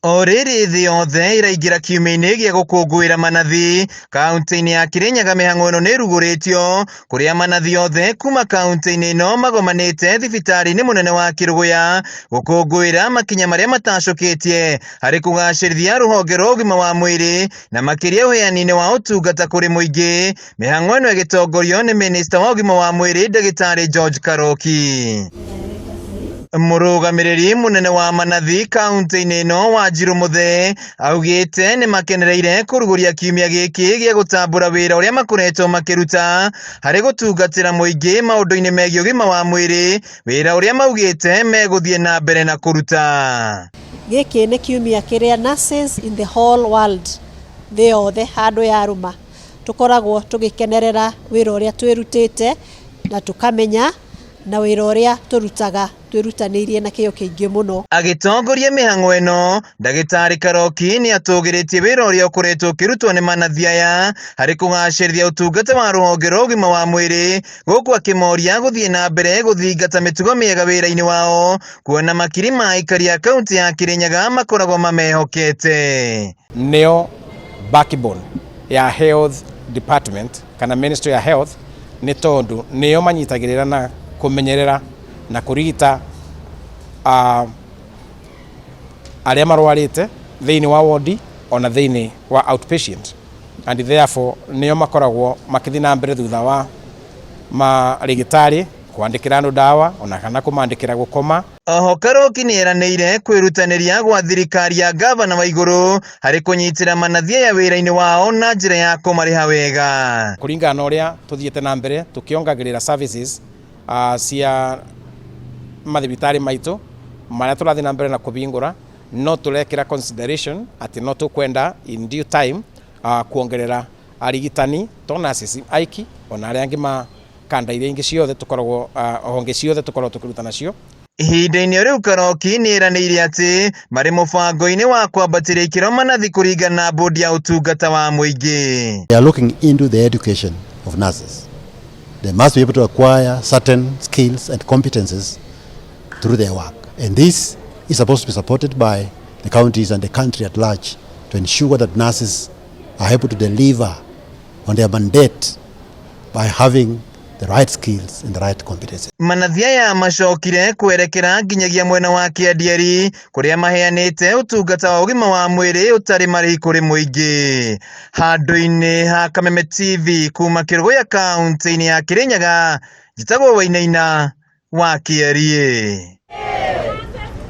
O rĩrĩ thĩ yothe ĩraingĩra kiumia-inĩ gĩa gũkũngũĩra manathi, kaunti-inĩ ya Kirinyaga mĩhang'o ĩno nĩ ĩrugũrĩtio, kũrĩa manathi othe kuma kaunti-inĩ ĩno magomanĩte thibitarĩ-inĩ mũnene wa Kĩrũgũya gũkũngũĩra makinya marĩa matacũkĩtie harĩ kũgacĩrithia rũhonge rwa ũgima wa mwĩrĩ na makĩria ũheani-inĩ wa ũtungata kũrĩ mũingĩ. Mĩhang'o ĩno ĩgĩtongorio nĩ mĩnĩsta wa ũgima wa mwĩrĩ Ndagĩtarĩ George Karoki. Mũrũgamĩrĩri mũnene wa manathi kaunti-inĩ ĩno Wanjirũ Mũthee augĩte nĩ makenereire kũrugũria kiumia gĩkĩ gĩa gũtambũra wĩra ũrĩa makoretwo makĩruta harĩ gũtungatĩra mũingĩ maũndũ-inĩ megiĩ ũgima wa mwĩrĩ, wĩra ũrĩa maugĩte megũthiĩ na mbere na kũruta. Gĩkĩ nĩ kiumia kĩrĩa nurses in the whole world, thĩ yothe handũ yarũma, tũkoragwo tũgĩkenerera wĩra ũrĩa twĩrutĩte na tũkamenya na wĩra ũrĩa tũrutaga twĩrutanĩirie na kĩyo kĩingĩ mũno. Agĩtongoria mĩhang'o ĩno, Ndagĩtarĩ Karoki nĩ atũgĩrĩtie wĩra ũrĩa ũkoretwo ũkĩrutwo nĩ manathi aya harĩ kũgacĩrithia ũtungata wa rũhonge rwa ũgima wa mwĩrĩ, gũkũ akĩmoria gũthiĩ na mbere gũthingata mĩtugo mĩega wĩra-inĩ wao, kuona makiri ma aikari a kaunti ya Kirinyaga makoragwo mamehokete. Nĩo backbone ya health department kana ministry ya health, nĩ tondũ nĩo manyitagĩrĩra na kũmenyerera na kũrigita arĩa marwarĩte thĩinĩ wa wodi ona thĩinĩ wa outpatient, and therefore nĩo makoragwo makĩthiĩ na mbere thutha wa marĩgĩtarĩ kwandĩkĩra andũ ndawa ona kana kũmandĩkĩra gũkoma. Oho Karoki nĩ eranĩire kwĩrutanĩria gwa thirikari ya gavana wa igũrũ harĩ kũnyitĩra manathi aya wĩra-inĩ wao na njĩra ya kũmarĩha wega. Kũringana na ũrĩa tũthiĩte na mbere tũkĩongagĩrĩra services cia mathibitarĩ maitũ marĩa tũrathiĩ na mbere na kũhingũra, no tũrekĩra consideration atĩ no tũkwenda in due time kuongerera arigitani to nurses aiki, ona arĩa angĩ ma kanda iria ingĩ ciothe tũkoragwo, honge ciothe tũkoragwo tũkĩruta nacio. Ihinda-inĩ rĩu Karoki nĩ eranĩire atĩ marĩ mũbango-inĩ wa kwambatĩria ikĩro manathi kũringana na bodi ya ũtungata wa mũingĩ. They are looking into the education of nurses. They must be able to acquire certain skills and competences through their work. And this is supposed to be supported by the counties and the country at large to ensure that nurses are able to deliver on their mandate by having the right skills and the right competences. Manathi aya macokire kwerekera nginyagia mwena wa Kĩandieri kũrĩa maheanĩte ũtungata wa ũgima wa mwĩrĩ ũtarĩ marĩhi kũrĩ mũingĩ. Handũ-inĩ ha Kameme TV kuma Kĩrũgũya kaunti-inĩ ya Kĩrĩnyaga, njĩtagwo Wainaina wa Kĩeriĩ.